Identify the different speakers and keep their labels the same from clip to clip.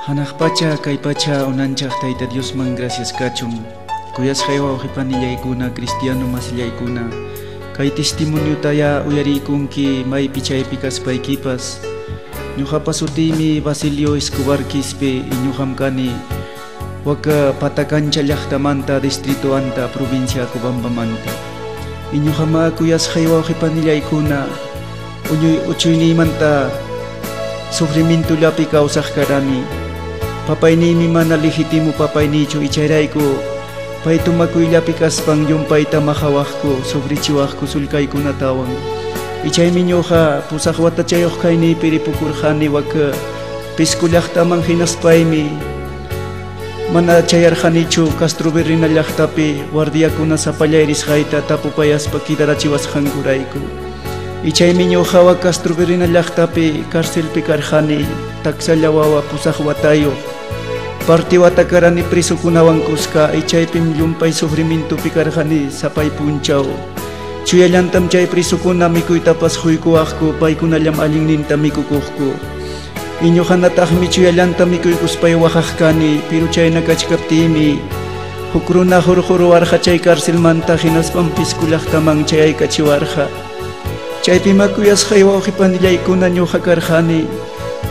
Speaker 1: Hanaq pacha kay pacha unanchaq Tayta Diosman gracias kachun. Kuyasqay wawqipanillaykuna, cristiano masillaykuna, kay testimoniotaya uyariykunki maypi chaypi kaspaykipas. Ñuqapa sutiymi Basilio Escobar Quispe y ñuqam kani waka Patacancha llaqtamanta distrito Anta provincia Acobambamanta. Y ñuqama kuyasqay wawqipanillaykuna, uchuynimanta sufrimientollapi kawsaq karani. Papayniymi mana legítimo papayniychu ichayrayku pay tumakuyllapi kaspan llumpayta maqawaqku sufrichiwaqku sullkaykunatawan. Ichaymi ñuqa pusaq watachayuq kayniypi ripukurqani waka Pisco llaqtaman hinaspaymi mana chayarqanichu Castrovirreyna llaqtapi guardiakuna sapallay risqayta tapupayaspa kidarachiwasqankurayku. Ichaymi ñuqa wak Castrovirreyna llaqtapi carcelpi karqani taksalla wawa pusaq watayuq. Parti wata karani presokunawan kuska ichaypim llumpay sufrimientopi karqani sapay punchaw. Chuyallantam chay presokuna mikuytapas huykuwaqku paykunallam allinninta mikukuqku. Y ñuqanataqmi chuyallanta mikuykuspay waqaq kani, pero chayna kachkaptiymi huk runa hurquruwarqa chay carcelmanta hinaspam Pisco llaqtaman chayaykachiwarqa. Chaypi makuyasqay wawqipanillaykuna ñuqa karqani.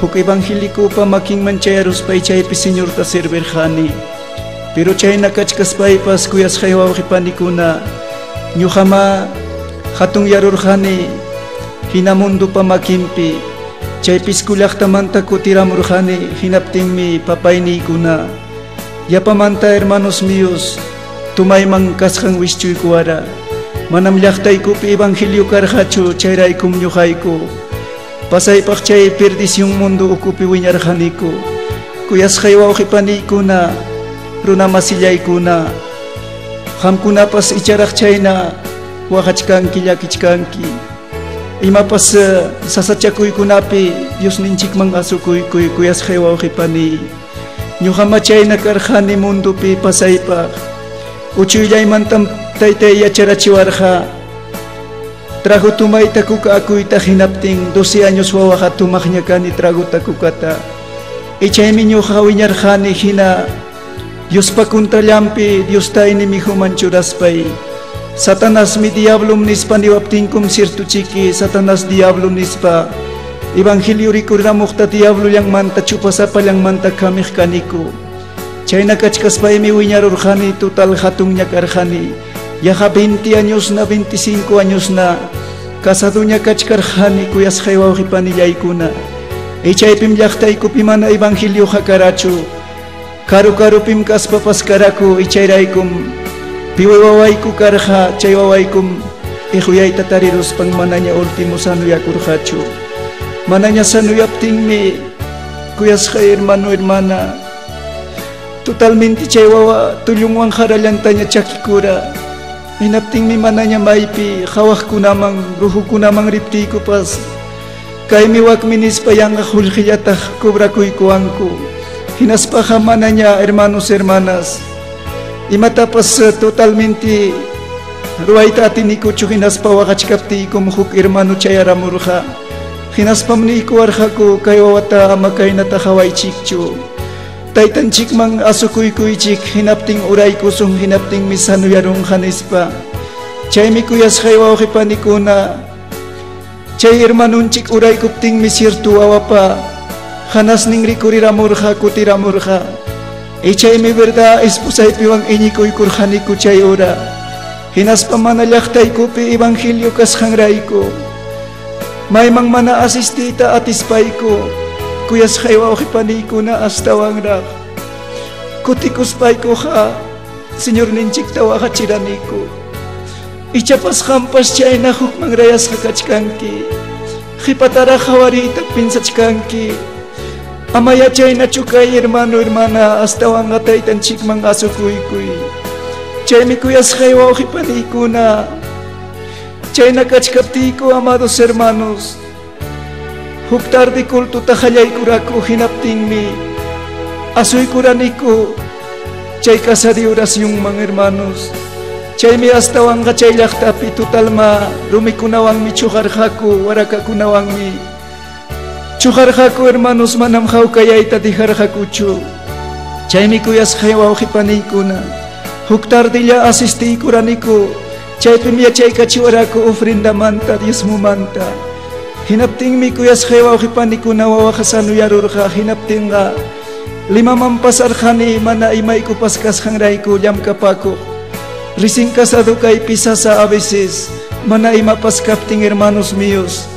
Speaker 1: Huk evangélicopa makinman chayaruspay chaypi Señorta servirqani. Pero chayna kachkaspaypas kuyasqay wawqipanikuna ñuqama hatun yarurqani hina mundupa makinpi. Chay Pisco llaqtamanta kutiramurqani hinaptinmi papayniykuna yapamanta hermanos míos tumayman kasqan wischuykuwara. Manam llaqtaykupi evangelio karqachu chayraykum ñuqayku. Pasaypaq chay perdición mundo ukupi wiñarqaniku. Kuyasqay wawqipaniykuna, runa masillaykuna, qamkunapas icharaq chayna waqachkanki llakichkanki. Imapas sasachakuykunapi Diosninchikman asukuykuy kuyasqay wawqipani. Ñuqama chayna karqani mundupi pasaypaq. Uchuyllaymantam taytay yacharachiwarqa. Trago tumayta kuka akuyta hinaptin 12 años wawaqa tumaqña kani tragota kukata. Ichaymi ñuqa wiñarqani hina Diospa kuntrallampi Diosta enemigoman churaspay. Satanasmi diablom nispa niwaptinkum cierto chiki Satanás diablo nispa. Evangelio rikuramuqta diablollanmanta chupasapallanmanta kamiq kaniku. Chayna kachkaspaymi wiñarurqani total hatunña karqani. Yaqa 20 años na 25 años na casaduña kachkarqani kuyasqay wawqipanillaykuna. Ichaypim llaqtaykupi mana evangelio karachu. Karu karupim kaspapas karaku ichayraykum piway wawayku karqa chay wawaykum iquyayta tariruspan manaña último sanuyakurqachu. Manaña sanuyaptinmi kuyasqay hermano hermana totalmente chay wawa tullunwan harallantaña chakikura. Hinaptinmi manaña maypi qhawaqkunaman ruhukunaman riptiykupas kaymi wakmi nispa yanqa qullqillataq cobrakuykuwanku. Hinaspaqa manaña hermanos hermanas imatapas totalmente ruwayta atinikuchu hinaspa waqachkaptiykum huk hermano chayaramurqa. Hinaspam niykuwarqaku kay wawata ama kaynata qhawaychikchu. Taytanchikman asukuykuychik hinaptin uraykusun hinaptinmi sanuyarunqa nispa. Chaymi kuyasqay wawqipanikuna chay hermanunchik uraykuptinmi cierto wawapa hanasnin rikuriramurqa kutiramurqa. Ichaymi verdad esposaypiwan iñikuykurqaniku chay hora. Hinaspa mana llaqtaykupi evangelio kasqanrayku. Mayman mana asistiyta atispayku. Kuyasqay wawqipaniykuna astawanraq kutikuspaykuqa Señorninchikta waqachiraniku. Ichapas qampas chayna hukman rayasqa kachkanki. Qipataraq hawariyta pinsachkanki. Ama yachaynachu kay hermano hermana astawanqa taytanchikman asukuykuy. Chaymi kuyasqay wawqipaniykuna chayna kachkaptiyku amados hermanos. Huk tarde cultuta hallaykuraku hinaptinmi asuykuraniku chay casa de oracionman hermanos. Chaymi astawanqa chay llaqtapi totalma rumikunawanmi chuqarqaku warakakunawanmi. Chuqarqaku hermanos manam hawkayayta dijarqakuchu. Chaymi kuyasqay wawqi paniykuna huk tardilla asistiykuraniku chaypim yachaykachiwaraku ofrendamanta diezmomanta. Hinaptinmi kuyasqay wawqi panikuna wawaqa sanuyarurqa. Hinaptinqa Limaman pasarqani mana imaykupas kasqanrayku llamkapakuq. Recién casado kaypi sasa a veces mana imapas kaptin hermanos míos.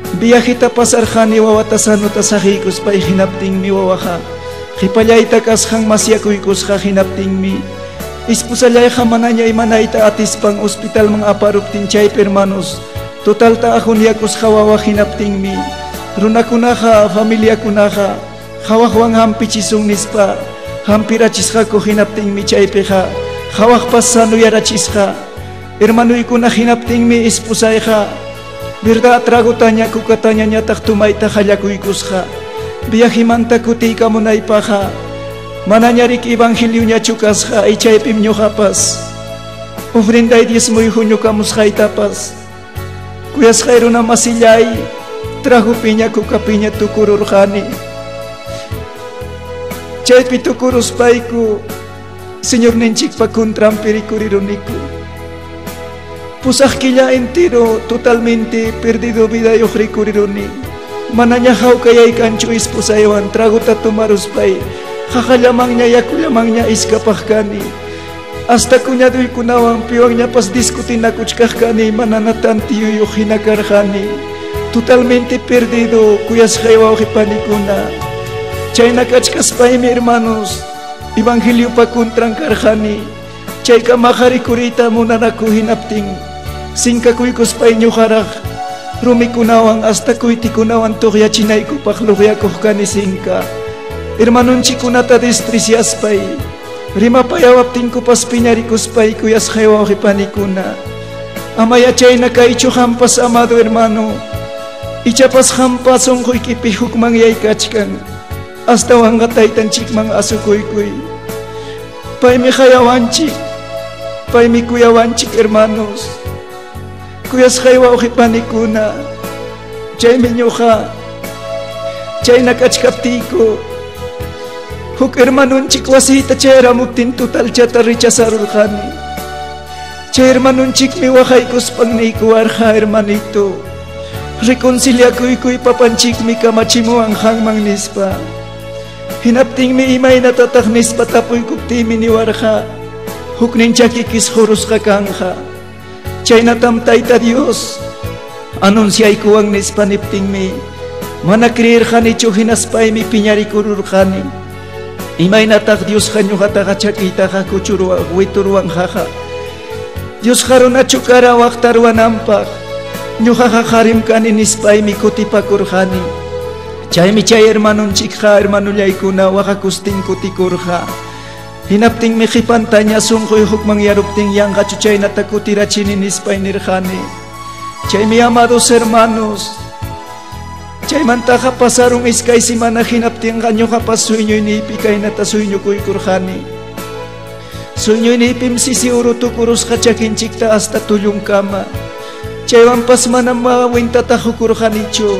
Speaker 1: Viajeta pasarqani wawata sanuta saqiykuspay hinaptinmi wawaqa qhipallayta kasqan masyakuykusqa hinaptinmi esposallayqa manaña imanayta atispan hospitalman aparuptin chaypi hermanos totalta ajunyakusqa wawa hinaptinmi runakunaqa familiakunaqa hawaqwan hampichisun nispa hampirachisqaku hinaptinmi chaypiqa hawaqpas sanuyarachisqa. Hermanuykuna hinaptinmi esposayqa verdad tragutaña kukataña ñataq tumayta hallakuykusqa. Viajemanta kutiykamunaypaqqa manañarik evangelioñachu kasqa chaypim ñuqapas ofrenday diezmoy huñukamusqaytapas kuyasqay runa masillay tragupiña kukapiña tukururqani. Chaypi tukuruspayku Señorninchikpa contranpi rikuriruniku. Pusaq killa entero totalmente perdido vidayuq rikuriruni. Manaña hawkayaykanchu esposaywan traguta tomaruspay qaqallamanña yakullamanña iskapaq kani. Hasta cuñaduykunawan piwanñapas discutinakuchkaq kani manana tantiyuyuq hina karqani. Totalmente perdido kuyasqay wawqi panikuna. Chayna kachkaspaymi hermanos evangeliopa contran karqani. Chaykamaqa rikuriyta munanaku hinaptin sinkakuykuspay ñuqaraq rumikunawan hasta kuytikunawan tuqyachinaykupaq luqyakuq kani sinka. Hermanunchikunata despreciaspay rimapayawaptinkupas piñarikuspay kuyasqay wawqi panikuna. Ama yachayna kaychu qampas amado hermano. Ichapas qampa sunquykipi hukmanyay kachkan. Astawanqa taytanchikman asukuykuy. Paymi hayawanchik, paymi kuyawanchik hermanos. Kuyasqay wawqi panikuna chaymi ñuqa chayna kachkaptiyku huk hermanunchik wasiyta chayramuptin totalchata rechazarurqani. Chay hermanunchikmi waqaykuspan niykuwarqa hermanito reconciliakuykuy papanchikmi kamachimuwan qanman nispa. Hinaptinmi imaynatataq nispa tapuykuptiymi niwarqa huknin chakikis qurusqa kanja. Chaynatam Tayta Dios anunciaykuwan nispa niptinmi mana creerqanichu hinaspaymi piñarikururqani. Imaynataq Diosqa ñuqataqa chakiytaqa kuchuruwan wituruwanqaqa. Diosqa runachu kara waqtaruwananpaq ñuqaqa qarim kani nispaymi kutipakurqani. Chaymi chay hermanunchikqa hermanullaykuna waqakustin kutikurqa. Hinaptinmi qipantaña sunquy hukmanyaruptin yanqachu chaynata kutirachini nispay nirqani. Chaymi amados hermanos chaymantaqa pasarun iskay simana hinaptinqa ñuqapas sueñoyniypi kaynata sueñokuykurqani. Sueñoyniypim sisi uru tukurusqa chakinchikta hasta tullunkama. Chaywanpas manam wawintata hukurqanichu.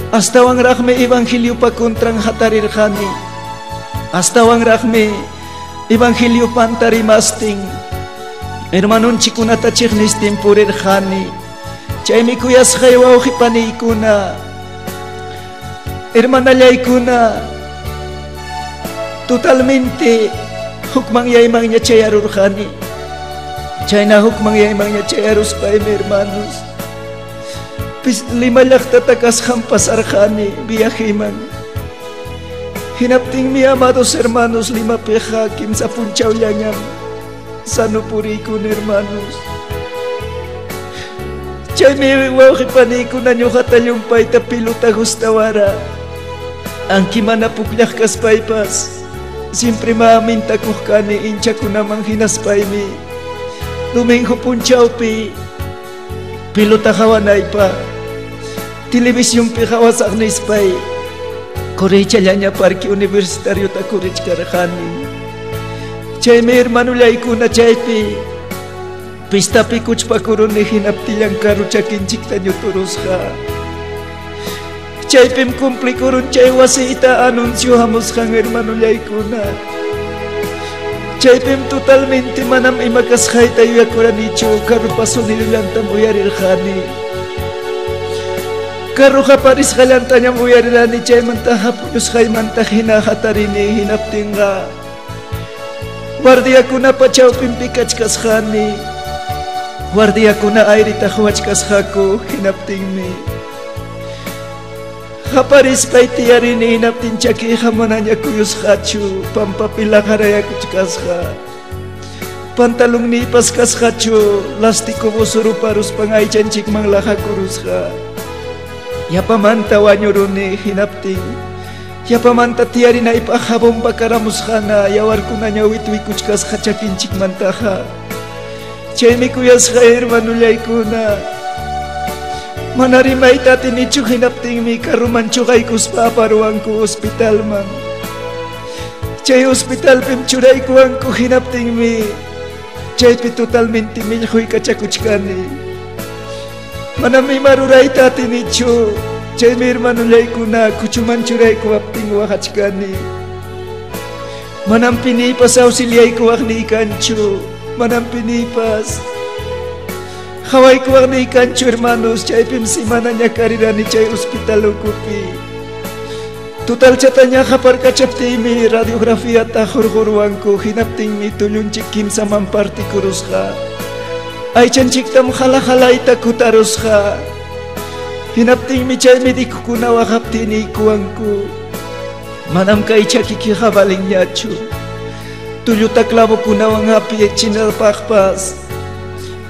Speaker 1: Astawanraqmi evangeliopa contran hatarirqani. Astawanraqmi evangeliopanta rimastin hermanunchikunata chiqnistin purirqani. Chaymi kuyasqay wawqi paniykuna hermanallaykuna totalmente hukmanyaymanña chayarurqani. Chayna hukmanyaymanña chayaruspaymi hermanos Lima llaqtata kasqan pasarqani viajeman. Hinaptinmi amados hermanos Limapiqa kimsa punchawllañam sano puriykun hermanos. Chaymi wawqi paniykuna ñuqata llumpayta piluta gustawara. Anki mana pukllaq kaspaypas siempre maamintakuq kani inchakunaman hinaspaymi domingo punchawpi piluta hawanaypaq televisionpi hawasaq nispay correychallaña parque universitariota correchkarqani. Chaymi hermanullaykuna chaypi pistapi kuchpakuruni hinaptillan carro chakinchikta ñuturusqa. Chaypim cumplikurun chay wasiyta anuncio hamusqan hermanullaykuna. Chaypim totalmente manam ima kasqayta yuyakuranichu, carropa sonidollantam uyarirqani. Carro qaparisqallantañam uyarirani, chaymanta hapuyusqaymanta hina hatarini, hinaptinqa guardiakunapa chawpinpi kachkasqani. Guardiakuna ayrita huwachkasqaku, hinaptinmi qaparispay tiyarini, hinaptin chakiyqa manaña kuyusqachu, pampapi laqarayakuchkasqa. Pantalonniypas kasqachu, lastico busuruparuspan aychanchikman laqakurusqa. Yapamanta wañuruni, hinaptin yapamanta tiyarinaypaq jabón pakaramusqana, yawarkunaña witwikuchkasqa chakinchikmantaqa. Chaymi kuyasqa hermanullaykuna, mana rimayta atinichu, hinaptinmi carroman chuqaykuspa aparuwanku hospitalman. Chay hospitalpim churaykuwanku, hinaptinmi chaypi totalmente millquykachakuchkani. Manam ima rurayta atinichu, chaymi hermanullaykuna kuchuman churaykuwaptin waqachkani. Manam piniypas auxiliaykuwaqniy kanchu, manam piniypas qhawaykuwaqniy kanchu hermanos, chaypim semana ñakarirani chay hospital ukupi. Totalchataña qaparkachaptiymi radiografiata hurquruwanku, hinaptinmi tullunchik kimsaman partikurusqa. Aychanchiktam hala-halayta kutarusqa. Hinaptinmi chay medicokuna waqaptin niykuwanku, manam kay chakikiqa valinñachu. Tulluta clavokunawan hapichinapaqpas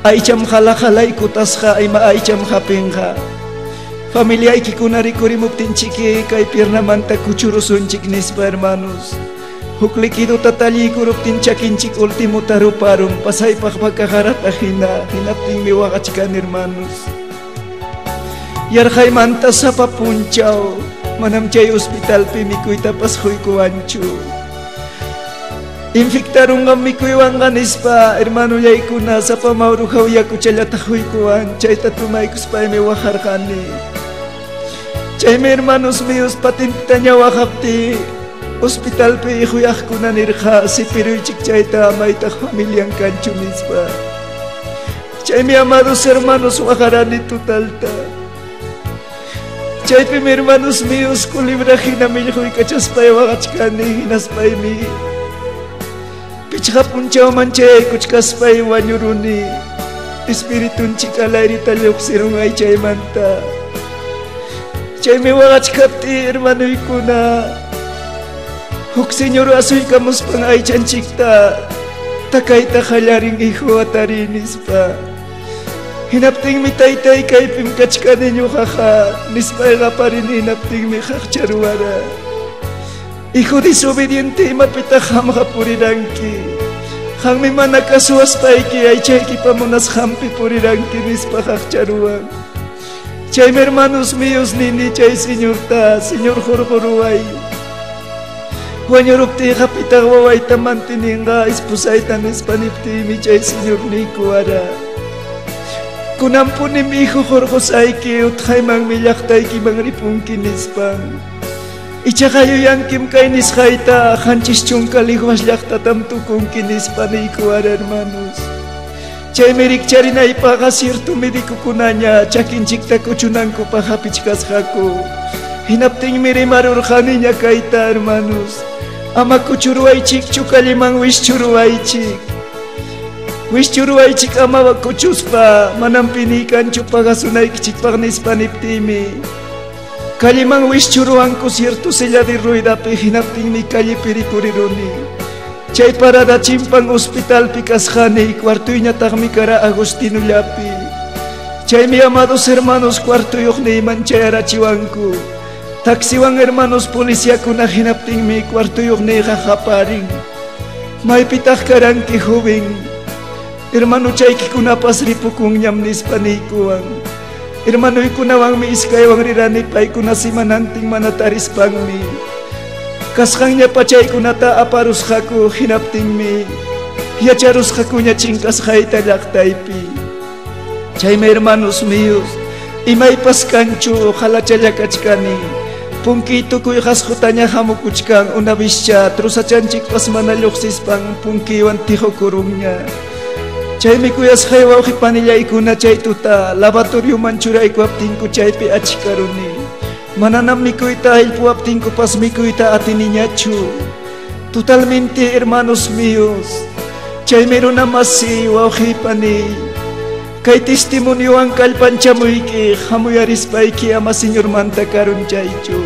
Speaker 1: aycham hala-halay kutasqa, ima aycham hapinqa. Familiaykikuna rikurimuptinchiki kay piernamanta kuchurusunchik nispa hermanos. Huk liquidota talliykuruptin chakinchik ultimuta ruparun, pasaypaq vacaqarata hina, hinaptinmi waqachkani hermanos. Yarqaymanta sapa punchaw, manam chay hospitalpi mikuytapas quykuwanchu. Infectarunqam mikuywanqa nispa hermanullaykuna sapa mawrujaw yakuchallata quykuwan, chayta tumaykuspaymi waqarqani. Chaymi hermanos míos patintitaña waqaptiy hospitalpi ihuyaqkuna nirqa, sipiruychik chayta amaytaq familian kanchu nispa. Chaymi amados hermanos waqarani totalta. Chaypim hermanos míos culebra hina millquykachaspay waqachkani, hinaspaymi pichqa punchawman chayaykuchkaspay wañuruni. Espiritunchik alayrita lluqsirun aychaymanta. Chaymi waqachkaptiy hermanuykuna huk señor asuykamuspan aychanchikta takayta qallarin hijo atari nispa. Hinaptinmi taytay kaypim kachkani ñuqaqa nispay qaparini, hinaptinmi qaqcharuwara. Hijo desobediente, imapitaq qamqa puriranki? Qanmi mana kasuwaspayki aychaykipa munasqanpi puriranki nispa qaqcharuwan. Chaymi hermanos míos nini chay señorta, señor hurquruway. Wañuruptiyqa pitaq wawayta mantininqa esposayta nispa niptiymi chay señor niykuwara. Kunanpunim hijo hurqusayki, utqaymanmi llaqtaykiman ripunki nispan. Ichaqa yuyankim kay nisqayta, 70 liguas llaqtatam tukunki nispa niykuwara hermanos. Chaymi rikcharinaypaqqa cierto medicokunaña chakinchikta kuchunankupaq hapichkasqaku. Hinaptinmi rimarurqaniña kayta hermanos, ama kuchuruwaychikchu, calleman wischuruwaychik. Wischuruwaychik ama kuchuspa, manam piniykanchu pagasunaykichikpaq nispa niptiymi calleman wischuruwanku cierto silla de ruedapi, hinaptinmi callepi rikuriruni. Chay parada chimpan hospitalpi kasqani, cuartuyñataqmi kara Agustinullapi. Chaymi amados hermanos cuartuyuqniyman chayarachiwanku. Taxiwan hermanos policiakuna, hinaptinmi cuartuyuqniyqa qaparin. Maypitaq karanki joven, hermanuchaykikunapas ripukunñam nispa niykuwan. Hermanuykunawanmi iskaywan rirani, paykuna simanantin mana tarispanmi. Kasqanña pachaykunata aparusqaku, hinaptinmi yacharusqakuña chinkasqayta llaqtaypi. Chaymi hermanos míos Imaypas kanchu halachalla kachkani. Punkiy tukuy qasqutaña hamukuchkan unavischa trusachanchikpas mana lluqsispan punkiywan tiqukurunña. Chaymi kuyasqay wawqi panillaykuna chay tuta lavatorioman churaykuwaptinku chaypi achikaruni. Mananam mikuyta allpuwaptinkupas mikuyta atiniñachu. Totalmente, hermanos míos, chaymi runa masi wawqi paniy. Kay testimoniowan kallpanchamuyki hamuyarispayki ama Señormanta karunchaychu.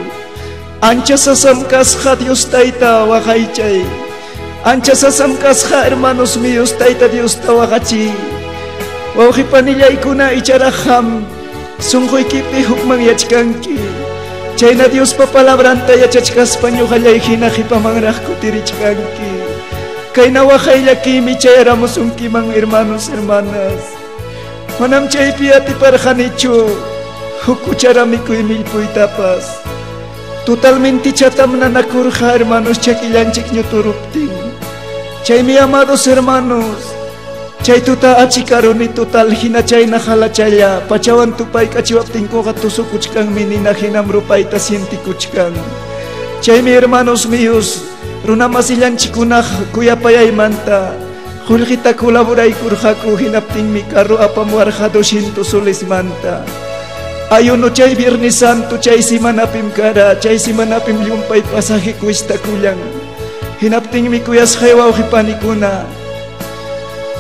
Speaker 1: Ancha sasam kasqa Dios Tayta waqaychay. Ancha sasam kasqa hermanos míos Tayta Diosta waqachiy. Wawqi panillaykuna icharaq sunquykipi hukman yachkanki. Chayna Diospa palabranta yachachkaspa ñuqallay hina qipamanraq kutirichkanki. Kayna waqayllakimi chayaramusunkiman hermanos, hermanas. Manam chaypi atiparqanichu huk cuchara mikuy millpuytapas. Totalmente chatam nanakurqa hermanos chakillanchik ñuturuptin. Chaymi amados hermanos, chay tuta achikaruni total hina chayna halachalla pachawan tupaykachiwaptinkuqa tusukuchkanmi nina hinam rupayta sientikuchkan. Chaymi hermanos míos, runa masillanchikunaq kuyapayaymanta qullqita colaboraykurqaku hinaptinmi carro apamuwarqa 200 solesmanta. Ayuno chay Viernes Santo chay simanapim kara, chay simanapim llumpay pasaje cuestakullan. Hinaptinmi kuyasqay wawqi panikuna.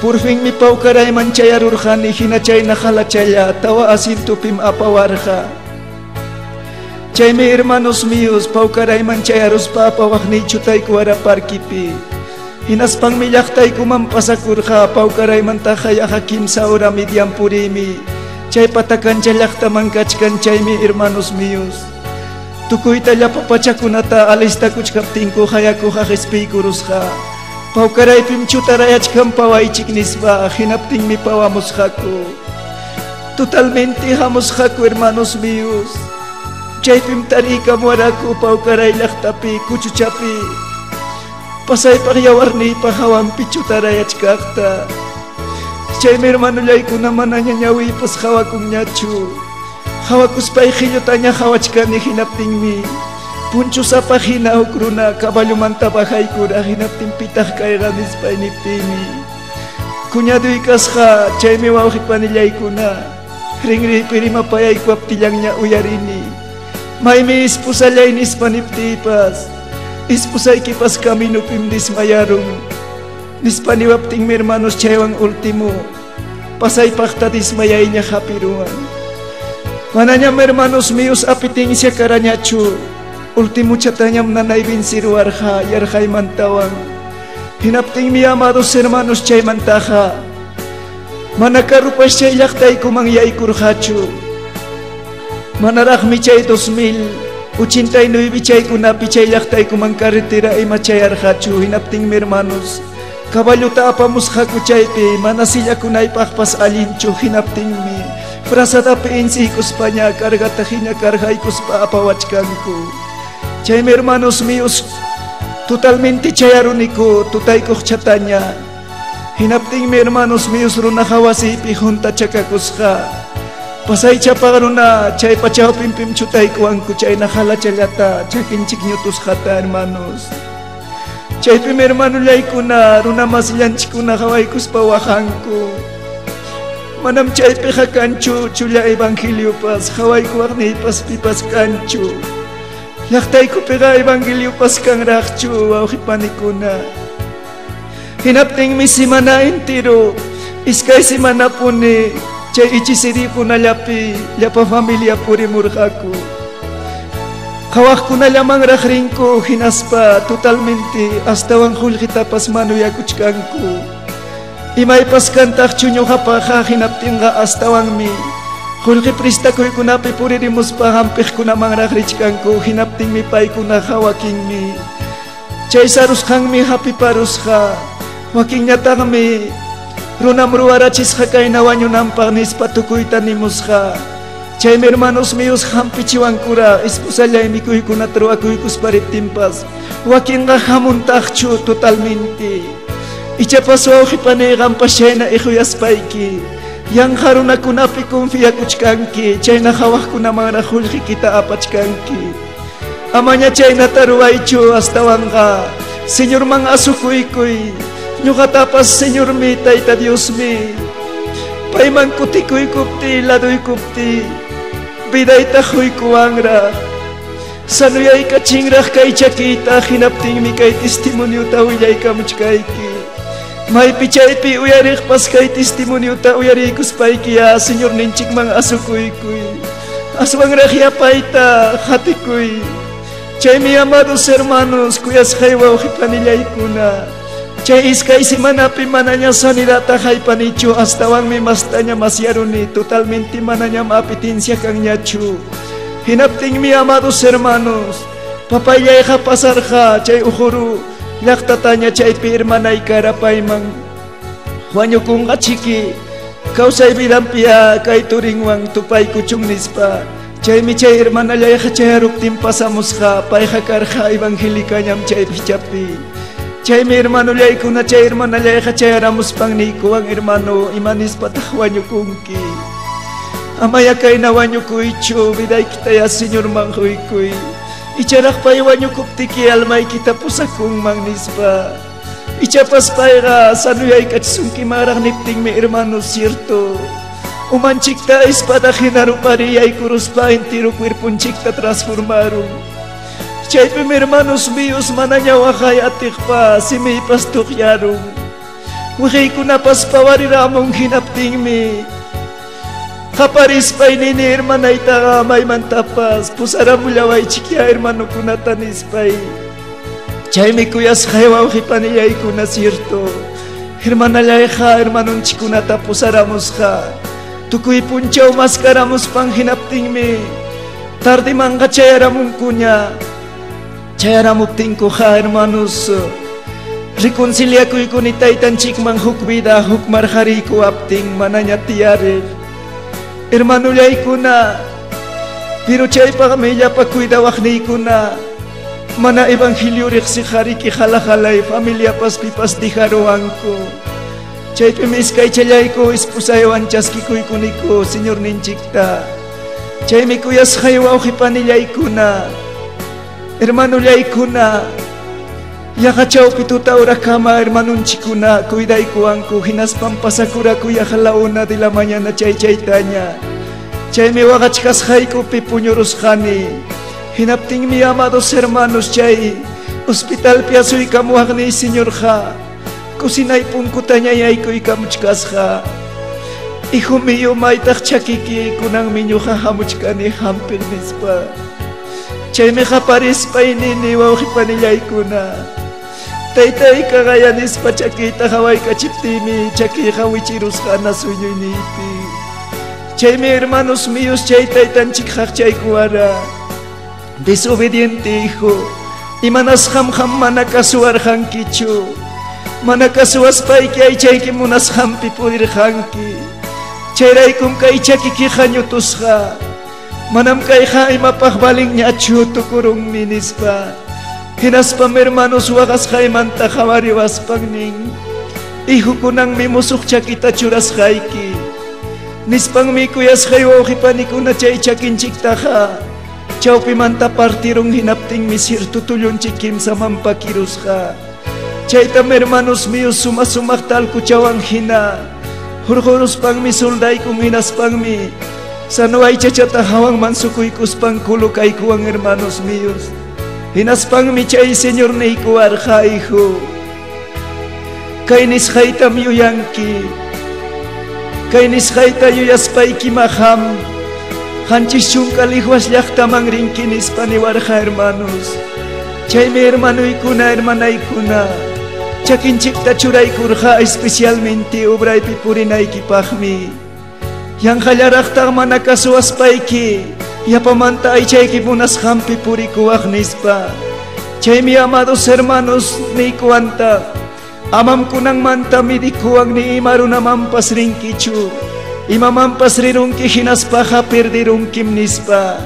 Speaker 1: Por fin mi pawkarayman chayarurqani hina chayna halachalla tawa asientopim apawarqa. Chaymi hermanos míos pawkarayman chayaruspa apawaqniy chutaykuwara parkipi. Hinaspanmi llaqtaykuman pasakurqa pawkaraymantaqa yaqa kimsa hora median purimi. Chay patakancha llaqtaman kachkan chaymi hermanos míos. Tukuyta llapa pachakunata alistakuchkaptinku hayakuqa qhispiykurusqa. Pawkaraypim chutarayachkan pawaychik nispa hinaptinmi pawamusqaku. Totalmente hamusqaku hermanos míos. Chaypim tariykamuwaraku pawkaray llaqtapi kuchuchapi. Pasaypaq yawarniypa hawanpi chutarayachkaqta. Chaymi hermanollaykuna manaña ñawiypas hawakunñachu. Hawakuspay qillutaña hawachkani hinaptinmi punchusapa hina huk runa caballomanta bajaykura hinaptin pitaq kayqa nispay niptiymi. Cuñaduy kasqa chaymi wawqi panillaykuna rinriypi rimapayaykuwaptillanña uyarini. Maymi esposallay nispa niptiypas esposaykipas caminopim desmayarun. Nispa niwaptinmi hermanos chaywan último pasaypaqta desmayayña hapiruwan. Manañam hermanos míos apitencia karañachu. Último chatañam nanay vensiruwarqa yarqaymantawan. Hinaptinmi amados hermanos chaymantaqa mana carrupas chay llaqtaykuman yaykurqachu. Manaraqmi chay 2089 chaykunapi chay llaqtaykuman carretera ima chayarqachu. Hinaptinmi hermanos caballota apamusqaku chaypi mana sillakunaypaqpas allinchu. Hinaptinmi frazadapi insiykuspaña cargata hina cargaykuspa apawachkanku. Chaymi hermanos míos totalmente chayaruniku tutaykuq chataña. Hinaptinmi hermanos míos runaqa wasiypi junta chakakusqa. Pasaychapaq runa chay pachawpinpim chutaykuwanku chayna halachallata chakinchik ñutusqata hermanos. Chaypim hermanollaykuna runa masillanchikkuna hawaykuspa waqanku. Manam chaypiqa kanchu chulla evangeliopas hawaykuwaqniypas pipas kanchu. Llaqtaykupiqa evangeliopas kanraqchu wawqi panikuna. Hinaptinmi simana entero iskay simanapuni chay ichisirikunallapi llapa familia purimurqaku. Qhawaqkunallamanraq rinku hinaspa totalmente astawan qullqitapas manuyakuchkanku. Imaypas kantaqchu ñuqapaqqa hinaptinqa astawanmi qullqi pristakuykunapi puririmuspa hampiqkunamanraq richkanku. Hinaptinmi paykunaqa wakinmi chay sarusqanmi hapiparusqa. Wakinñataqmi runam ruwarachisqa kayna wañunanpaq nispa tukuyta nimusqa. Chaymi hermanos míos hampichiwankura esposallay mikuykunata ruwakuykuspa riptinpas wakinqa hamuntaqchu totalmente. Ichapas wawqi paniyqanpas chayna iquyaspayki Yanqa runakunapi confiakuchkanki, chayna hawaqkunamanraq qullqikita apachkanki. Amaña chaynata ruwaychu astawanqa Señorman asukuykuy. Ñuqatapas Señormi Tayta Diosmi. Payman kutikuykupti, laduykupti, vidayta quykuwanraq. Sanuyaykachinraq kay chakiyta, hinaptinmi kay testimoniota willaykamuchkayki. Maypi chaypi uyariqpas kay testimoniota uyariykuspayki ya Señorninchikman asukuykuy. Aswanraq yapayta qatikuy. Chaymi amados hermanos, kuyasqay wawqi panillaykuna. Chay iskay semanapi manaña sanidadta haypanichu, astawanmi mastaña masyaruni, totalmente manañam apetincia kanñachu. Hinaptinmi amados hermanos, papayllayqa pasarqa chay ujuru llaqtataña chaypi hermanay karapayman. Wañukunqa chiki, kawsay vidanpiya kay turinwan tupaykuchun nispa. Chaymi chay hermanallayqa chayaruptin pasamusqa, payqa karqa evangélicañam chay pichapi. Chaymi hermanollaykuna chay hermanallayqa chayaramuspan niykuwan hermano, imanispataq wañukunki. Amaya kayna wañukuychu, vidaykita ya Señorman quykuy. Icharaq pay wañukuptiki almaykita pusakunman nispa. Ichapas payqa sanuyaykachisunkimanraq niptinmi hermano cierto. Umanchikta espada hina rupariyaykuruspa entero cuerponchikta transformarun. Chaypim hermanos míos manaña waqay atiqpa simiypas tuqyarun. Wiqiykunapas pawariramun hinaptinmi qaparispay nini hermanaytaqa maymantapas pusaramullawaychikya hermanokunata nispay. Chaymi kuyasqay wawqi panillaykuna cierto. Hermanallayqa hermanunchikkunata pusaramusqa. Tukuy punchaw maskaramuspan hinaptinmi tardimanqa chayaramunkuña. Chayaramuptinkuqa hermanos reconciliakuykuni taytanchikman huk vida huk marqariykuwaptin manaña tiyariq. Hermanullaykuna, pero chaypaqmi llapa cuidawaqniykuna mana evangelio riqsiqariki hala-halay familiapas pipas dijaruwanku. Chaypimi iskaychallayku esposaywan chaskikuykuniku Señorninchikta. Chaymi kuyasqay wawqi panillaykuna, hermanullaykuna, yaqa chawpi tuta urakama hermanunchikuna cuidaykuwanku hinaspan pasakuraku yaqa la una de la mañana chay chaytaña. Chaymi waqachkasqaykupi puñurusqani. Hinaptinmi amados hermanos chay hospitalpi asuykamuwaqniy Señorqa kusinay punkutaña yaykuykamuchkasqa. Hijo mío, maytaq chakiki kunanmi ñuqa hamuchkani hampiq nispa. Chaymi qaparispay nini wawqi panillaykuna. Taytayqa qayanispa chakiyta hawaykachiptiymi chakiyqa wichirusqana sueñoyniypi. Chaymi hermanos míos chay taytanchik haqchaykuwara. Desobediente hijo, imanasqam qam mana kasuwarqankichu. Mana kasuwaspayki aychayki munasqanpi purirqanki. Chayraykum kay chakikiqa ñutusqa. Manam kayqa imapaq valinñachu tukurunmi nispa. Hinaspam hermanos waqasqaymanta qhawariwaspan nin, hijo kunanmi musuq chakita churasqayki. Nispanmi kuyasqay wawqi panikuna chay chakinchiktaqa chawpimanta partirun hinaptinmi cierto tullunchik kimsaman pakirusqa. Chaytam hermanos míos suma sumaqta alkuchawan hina hurquruspanmi soldaykun hinaspanmi sano aychachata hawanman sukuykuspan kulukaykuwan hermanos míos. Hinaspanmi chay Señor niykuwarqa, hijo, kay nisqaytam yuyanki. Kay nisqayta yuyaspayki maham qanchis chunka lihuas llaqtaman rinki nispa niwarqa hermanos. Chaymi hermanuykuna hermanaykuna chakinchikta churaykurqa especialmente obraypi purinaykipaqmi. Yanqallaraqtaq mana kasuwaspayki yapamanta aychayki munasqanpi purikuwaq nispa. Chaymi amados hermanos niykuwantaq amam kunanmanta midikuwan ni ima runamanpas rinkichu. Imamanpas rirunki hinaspaqa perdirunkim nispa.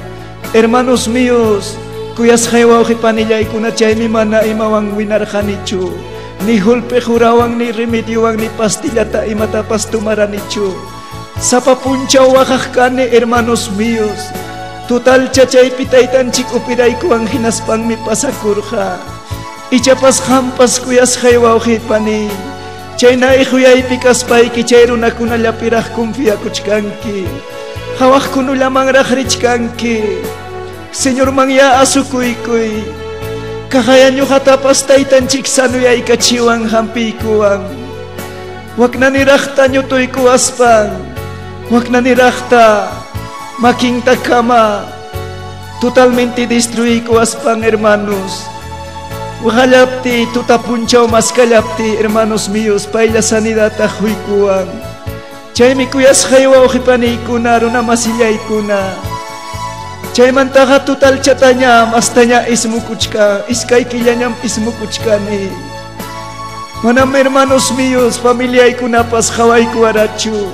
Speaker 1: Hermanos míos, kuyasqay wawqi panillaykuna chaymi mana imawan winarqanichu. Ni golpe jurawan, ni remediowan, ni pastillata imatapas tumaranichu. Sapa punchaw waqaq kani, hermanos míos. Total chachaypi taytanchik upiraykuwan hinaspanmi pasakurqa. Ichapas qampas kuyasqay wawqi pani. Chayna iquyaypi kaspayki chay runakunallapiraq confiakuchkanki. Hawaqkunallamanraq richkanki. Señorman ya asukuykuy. Kahaya ñuqatapas taytanchik sanuyaykachiwan hampiykuwan. Waknaniraqta ñutuykuwaspan. Waknaniraqta makintakama totalmente destruykuwaspan, hermanos. Waqallapti tutapunchaw maskallapti, hermanos míos, paylla sanidadta huykuwan. Chaymi kuyasqay wawqi paniykuna, runa masillaykuna. Chaymantaqa totalchatañam astaña ismukuchkan, iskay killañam ismukuchkani. Manam, hermanos míos, familiaykunapas qhawaykuwarachu.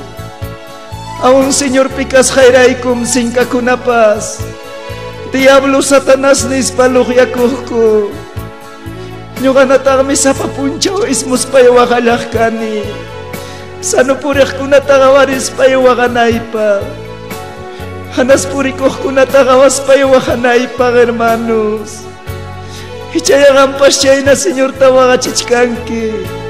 Speaker 1: Aún Señor pikasqayraykum sinkakunapas diablo Satanás nispa luqyakuqku. Ñuqanataqmi sapa punchaw ismuspay waqallaq kani. Sano puriqkunata qhawarispay waqanaypaq. Hanas purikuqkunata qhawaspay waqanaypaq, hermanos. Ichayaqampas chayna Señorta waqachichkanki.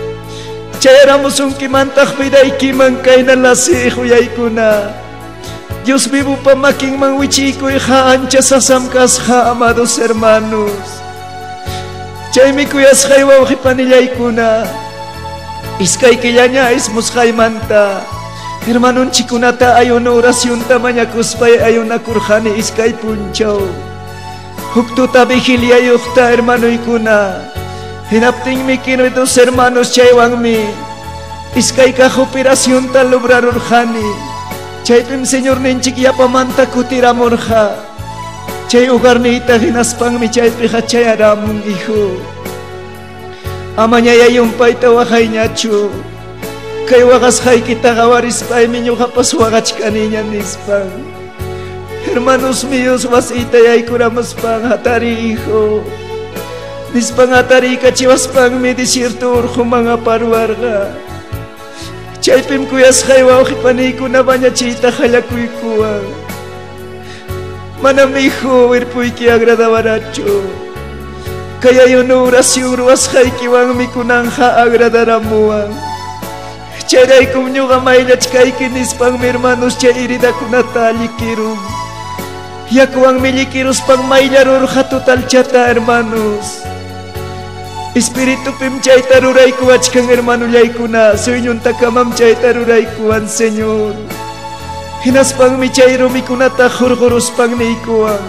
Speaker 1: Chayaramusunkimantaq vidaykiman kayna lasi ihuyaykuna. Dios vivopa makinman wichikuyqa ancha sasam kasqa, amados hermanos. Chaymi kuyasqay wawqi panillaykuna. Iskay killaña ismusqaymanta. Hermanonchikunata ayuno oracionta mañakuspay ayunakurqani iskay punchaw. Huk tuta vigiliayuqta hermanoykuna. Hinaptinmi queridos hermanos chaywanmi iskay kaq operacionta lograrurqani. Chaypim Señor ninchik yapamanta kutiramurqa. Chay hogarniyta hinaspanmi chaypiqa chayaramun, hijo. Amañay yumpayta waqayñachu. Kay waqasqaykita qhawarispaymi ñuqapas waqachkaniña nispan. Hermanos míos, wasiyta yaykuramuspan hatari, hijo. Nispan hatariykachiwaspanmi desierto urquman aparwarqa. Chaypim kuyasqay wawqi paniykuna bañachiyta qallakuykuwan. Manam, hijo, wirpuyki agradawarachu. Kay ayuno oración ruwasqaykiwanmi kunanja agradaramuwan. Chayraykum ñuqa mayllachkayki nispanmi, hermanos, chay heridakunata allikirun. Yakuwanmi llikiruspan mayllarurqa totalchata, hermanos. Espiritupim chayta ruraykuwachkan, hermanullaykuna. Suyñuntakamam chayta ruraykuwan, Señor. Hinaspanmi chay rumikunata hurquruspan niykuwan.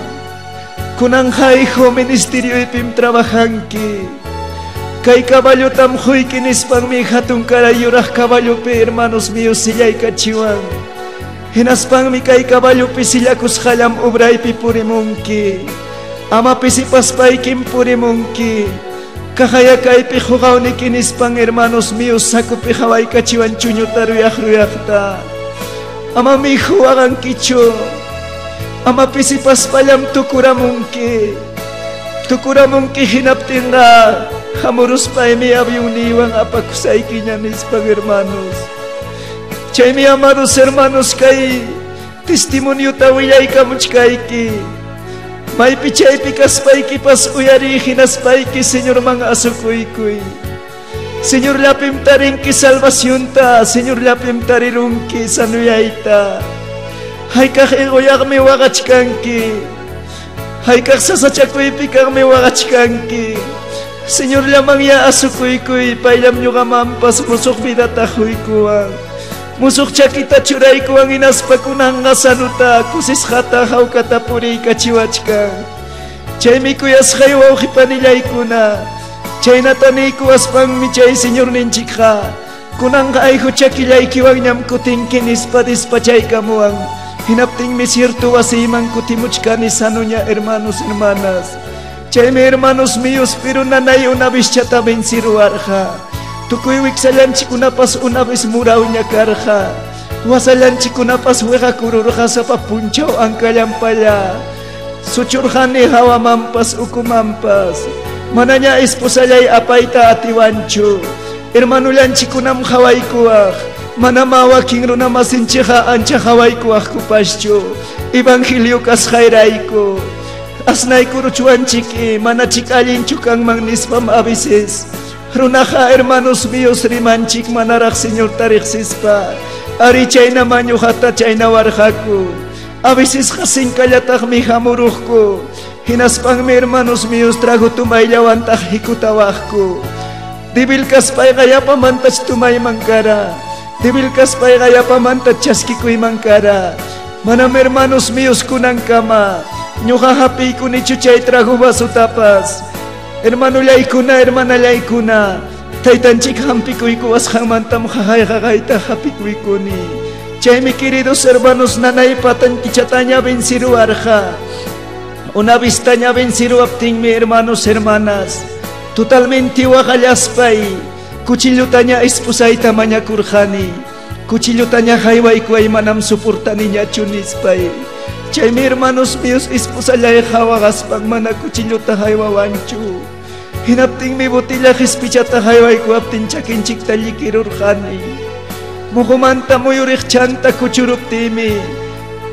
Speaker 1: Kunanja, hijo, ministerioypim trabajanki. Kay caballotam huyki nispanmi hatunkaray yuraq caballopi, hermanos míos, sillaykachiwan. Hinaspanmi kay caballopi sillakusqallam obraypi purimunki. Ama pisipaspaykim purimunki. Kahaya kaypi huqawniki nispan, hermanos míos, sakupi hawaykachiwan chuñuta ruyaq ruyaqta. Ama mijo waqankichu. Ama pisipaspallam tukuramunki. Tukuramunki hinaptinqa hamuruspaymi avionniywan apakusaykiña nispan, hermanos. Chaymi, amados hermanos, kay testimoniota willaykamuchkayki. Maypi chaypi kaspaykipas uyariy hinaspayki Señorman asukuykuy. Señor llapim tarinki salvacionta, Señor llapim tarirunki sanuyayta. Haykaq iquyaqmi waqachkanki. Haykaq sasachakuypi kaqmi waqachkanki. Señor llaman ya asukuykuy, payllam ñuqamanpas musuq vidata huykuwan. Musuq chakita churaykuwan hinaspa kunanqa sanuta kusisqata hawkata puriykachiwachkan. Chaymi kuyasqay wawqi panillaykuna. Chaynata niykuwaspanmi chay Señor ninchikqa kunanqa ayhu chakillaykiwanñam kutinki nispa dispachaykamuwan. Hinaptinmi cierto wasiyman kutimuchkani sanuña, hermanos, hermanas. Chaymi, hermanos míos, pero nanay una vez chata vensiruarqa. Tukuy wiksallanchikunapas una vez murawña karqa. Wasallanchikunapas wiqakururqa sapa punchaw ankallampalla. Suchurqani hawamanpas ukumanpas. Manaña esposallay apayta atiwanchu. Hermanullanchikunam hawaykuwaq. Manama wakin runa masinchikqa ancha qawaykuwaqkupaschu evangelio kasqayrayku. Asnaykuruchwanchik manachik allinchu kanman nispam a veces runaqa hermanos míos rimanchik manaraq Señorta riqsispa. Ari chayna mañuqata chayna warqaku. A veces qasinkallataqmi hamuruqku. Hinaspanmi hermanos míos trago tumayllawantaq hikutawaqku. Débil kaspayqa yapamantach tumayman kara. Débil kaspayqa yapamanta chaskikuyman kara. Manam hermanos míos kunankama ñuqa hapiykunichu chay trago vasutapas. Hermanullaykuna, hermanallaykuna, taytanchik hampikuykuwasqanmantam qaqayqaqayta hapikuykuni. Chaymi queridos hermanos nanaypa tantichataña vensiruwarqa. Una vistaña vensiruwaptinmi hermanos, hermanas, totalmente waqallaspay cuchillutaña esposayta mañakurqani. Cuchillutaña haywaykuway manam soportaniñachu nispay. Chaymi hermanos míos esposallayqa waqaspan mana cuchilluta haywawanchu. Hinaptinmi botella qispichata haywaykuwaptin chakinchikta llikirurqani. Muhumanta muyuriqchanta kuchuruptimi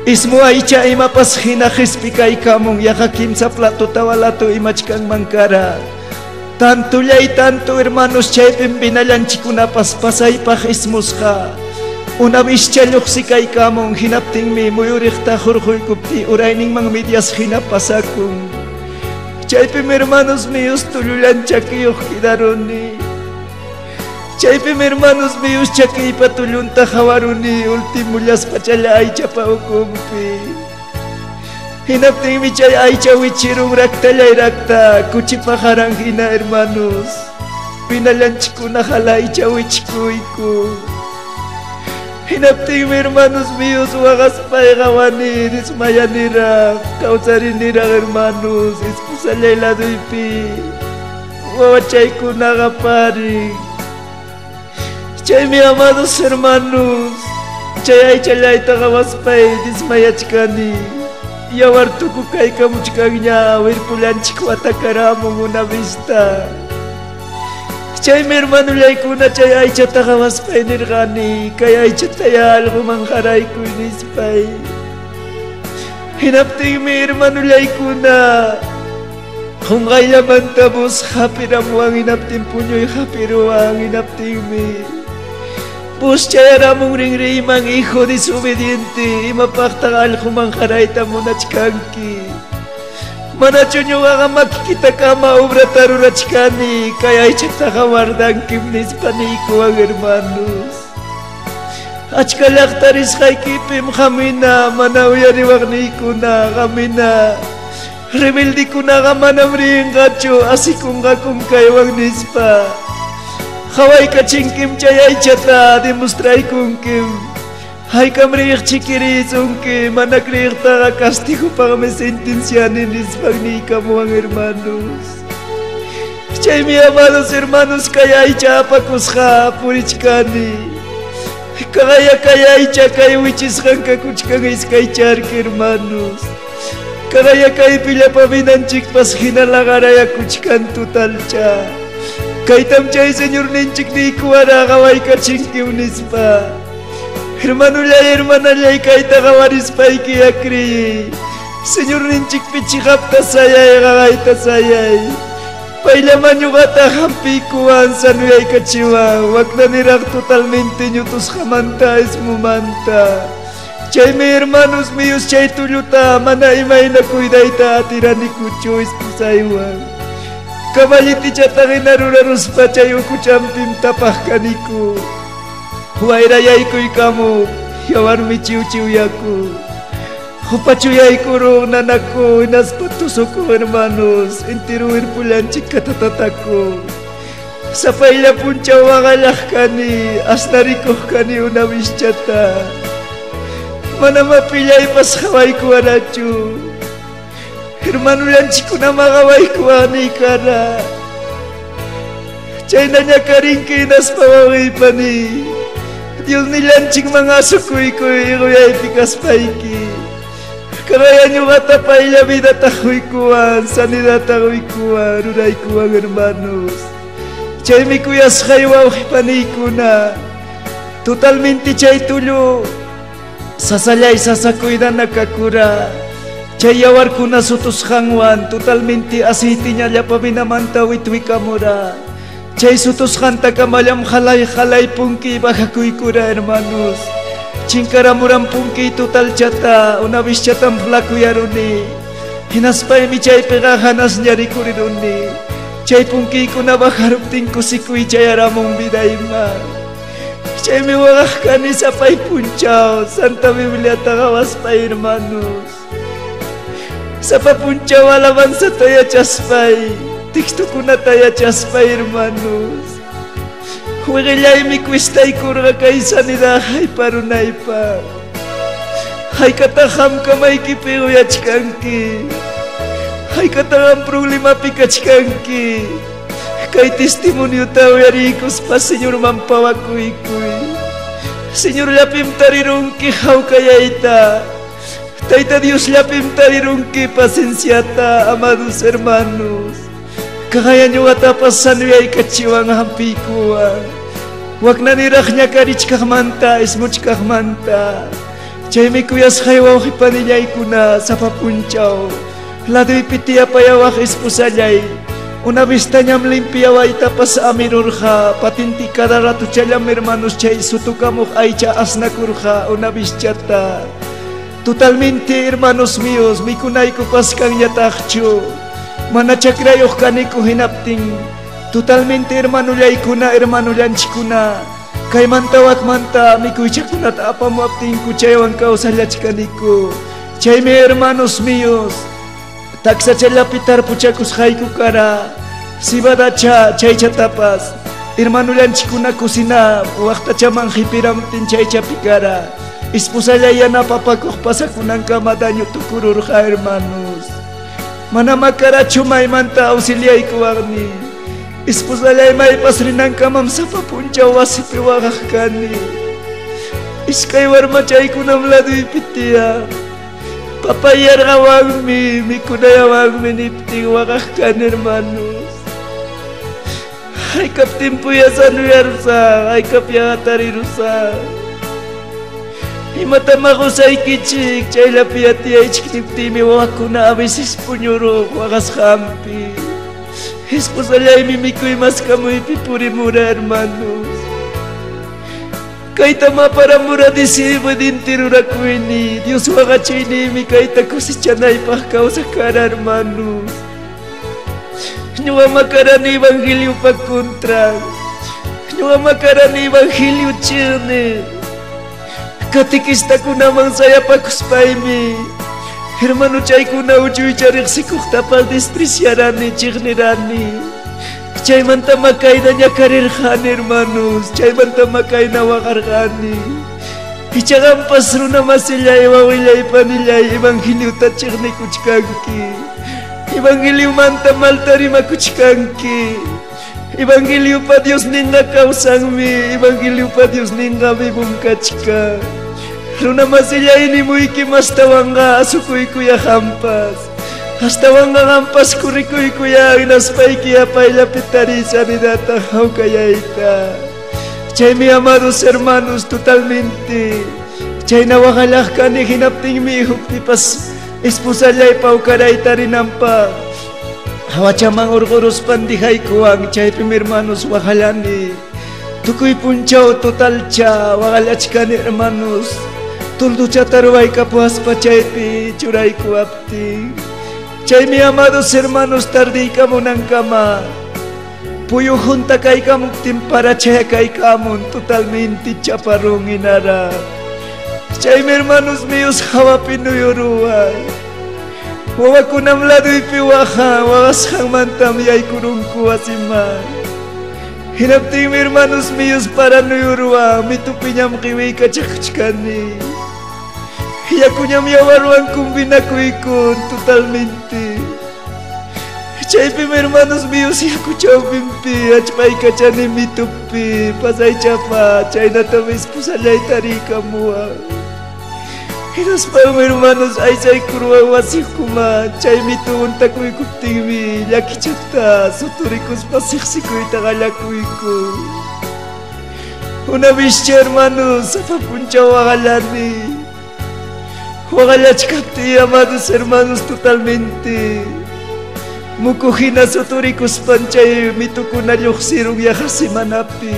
Speaker 1: ismu aycha imapas hina qispi kaykamun yaqa kimsa plato tawalato imachkanman kara. Tantullay tanto hermanos chaypim vinallanchikunapas pasaypaq ismusqa. Una vizcha lluqsikaykamun hinaptinmi muyuriqta hurquykuptiy urayninman medias hina pasakun. Chaypim hermanos míos tullullan chakiyuq quedaruni. Chaypim hermanos míos chakiypa tullunta hawaruni ultimullaspa challa aychapa ukunpi. Hinaptinmi chay aycha wichirun raktallay rakta kuchipa haran hina hermanos. Pinallanchikuna hala aycha wichikuyku. Hinaptinmi hermanos míos waqaspayqa wani desmayaniraq kawsariniraq hermanos esposallay laduypi wawachaykunaqa parin. Chaymi amados hermanos chay aychallayta qawaspay desmayachkani. Yawar tukukaykamuchkanña wirpullanchik watakaramun una vista. Chaymi hermanullaykuna chay aychata qawaspay nirqani kay aychataya allquman qaraykuy nispay. Hinaptinmi hermanullaykuna qunqayllamanta bus hapiramuwan hinaptin puñuy hapiruwan hinaptinmi bus chayaramun rinriyman hijo desobediente imapaqtaq allquman qarayta munachkanki. Manachu ñuqaqa makikitakama obrata rurachkani kay aychataqa wardankim nispa niykuwan hermanos. Achka llaqta risqaykipim qamina mana uyariwaqniykuna qamina rebeldikunaqa manam rinqachu asikunqakum kaywan nispa. Qawaykachinkim chay aychata demostraykunkim. Haykam riqchiki risunki mana kriqtaqa castigopaqmi sentenciani nispan niykamuwan hermanos. Chaymi amados hermanos kay aycha apakusqa purichkani. Kaqaya kay aycha kay wichisqan kakuchkan iskay charki hermanos. Kaqaya kaypi llapa vinanchikpas hina laqarayakuchkan totalcha. Kaytam chay Señorninchik niykuwara qawaykachinkim nispa. Hermanullay, hermanallay kayta qawarispayki akriy. Señorninchikpi chiqapta sayay qaqayta sayay. Payllaman ñuqata hampiykuwan sanuyaykachiwan waknaniraq totalmente ñutusqamanta ismumanta. Chaymi hermanos míos chay tulluta mana imayna cuidayta atiranikuchu esposaywan. Caballitichata hina ruraruspa chay ukuchampim tapaq kaniku. Wayrayaykuykamo yawarmi chiwchiwyaku. Hupachuyaykuru nanaku hinaspa tusuku hermanos intiru wirpullanchik katatataku. Sapaylla punchaw waqallaq kani asnarikuq kani una vischata. Manama pillaypas qawaykuwarachu. Hermanullanchikkunama qawaykuwani kara. Chayna ñakarinki hinaspa wawqiypani. Diosnillanchikman asukuykuy iquyaypi kaspayki. Karaya ñuqata paylla vidata quykuwan, sanidata quykuwan, ruraykuwan hermanos. Chaymi kuyasqay wawqipaniykuna. Totalmente chay tullu sasallay sasakuydana kakura. Chay yawarkuna sutusqanwan totalmente aceitiña llapa vinamanta witwikamura. Chay sutusqanta kamallam halay halay punki bajakuykura, hermanos. Chinkaramuran punki totalchata, una vez chatam flakuyaruni. Hinaspaymi chaypiqa hanasña rikuriruni. Chay punkikuna bajaruptin kusikuy chayaramun vidayman. Chaymi waqaq kani sapay punchaw, Santa Bibliata qawaspay, hermanos. Sapa punchaw alabanzata yachaspay, textokunata yachaspay, hermanos. Wiqillaymi cuestaykurqa kay sanidad hayparunaypaq. Haykataq qam kamaykipi uyachkanki. Haykataq qam problemapi kachkanki. Kay testimoniota uyariykuspa Señorman pawakuykuy. Señorllapim tarirunki hawkayayta. Tayta Diosllapim tarirunki pacienciata, amados hermanos. Kagaya ñuqatapas sanuyaykachiwan hampiykuwan. Waknaniraq ñakarichkaqmanta, ismuchkaqmanta. Chaymi kuyasqay wawqi panillaykuna sapa punchaw. Laduypi tiyapayawaq esposallay. Una vez-tañam limpiawaytapas amirurqa. Patinti cada ratuchallam, hermanos, chay sutukamuq aycha asnakurqa una vez-chata. Totalmente, hermanos míos, mikunaykupas kanñataqchu. Mana chakrayuq kaniku hinaptin. Totalmente, hermanullaykuna, hermanullanchikkuna. Kaymanta wakmanta mikuychakunata apamuaptinku chaywan kawsallachkaniku. Chaymi, hermanos míos, taksachallapi tarpuchakusqayku kara. Cebadacha chaychatapas. Hermanullanchikkuna kusina waqtachaman qipiramptin chaychapi kara. Esposallay yanapapakuq pasakunankama daño tukururqa, hermanos. Mana makarachu maymanta auxiliaykuwaqni. Esposallay maypas rinankamam sapa punchaw wasipi waqaq kani. Iskay warmachaykunam laduypi tiyan. Papay yarqawanmi, mikunayawanmi niptin waqaq kani, hermanos. Haykap timpuya sanuyarusaq, haykap yatarirusaq. Imatam qusaykichik, chayllapi atiyaychik niptiymi wawakuna a veces puñuruq waqasqanpi. Esposallaymi mikuy maskamuypi purimura, hermanos. Kaytam aparamura desobediente rurakuyni. Dios waqachiyniymi kayta cosechanaypaq kawsaq kara, hermanos. Ñuqama karani evangeliopa contra. Ñuqama karani evangelio chiqniq. Catequistakunaman sayapakuspaymi hermano chaykuna uchuycha riqsikuqtapas despreciarani, chiqnirani. Chaymanta makayna ñakarirqani, hermanos. Chaymanta makayna waqarqani. Ichaqampas runa masillay, wawillay, panillay, evangeliota chiqnikuchkanki. Evangeliomanta malta rimakuchkanki. Evangeliopa Diosninqa kawsanmi, Evangeliopa Diosninqa vivum kachkan. Runa masillay nimuyki mastawanqa asukuykuya qampas. Astawanqa qampas kurrikuykuya hinaspayki apayllapi tariy sanidadta hawkayayta. Chaymi, amados hermanos, totalmente. Chayna waqallaq kani hinaptinmi hukpipas esposallay pawkarayta rinanpaq. Hawachaman urquruspan dijaykuwan, chaypim, hermanos, waqallani. Tukuy punchaw totalcha waqallachkani, hermanos. Tulduchata ruwaykapuwaspa chaypi churaykuwaptin. Chaymi, amados hermanos, tardiykamunankama. Puyu junta kaykamuptin para chayakaykamun totalmente chaparrón hinaraq. Chaymi, hermanos míos, hawapi nuyuruway. Wawakunam laduypi waqan, waqasqanmantam yaykurunku wasiman. Hinaptinmi, hermanos míos, para nuyuruwan, mitupiñam qiwiykachakuchkani. Yakuñam yawarwan kumbinakuykun totalmente. Chaypim, hermanos míos, yaku chawpinpi achpaykachani mitupi pasaychapa, chaynatam esposallay tariykamuwan. Hinaspam, hermanos, aysaykurwan wasiykuman. Chay mitu untakuykuptinmi llakichata suturikuspa siqsikuyta qallakuyku. Una vez, hermanos, sapa punchaw waqallani. Waqallachkaptiy, amados hermanos, totalmente. Mukuhina suturikuspan chay mitukuna lluqsirun yaqa semanapi.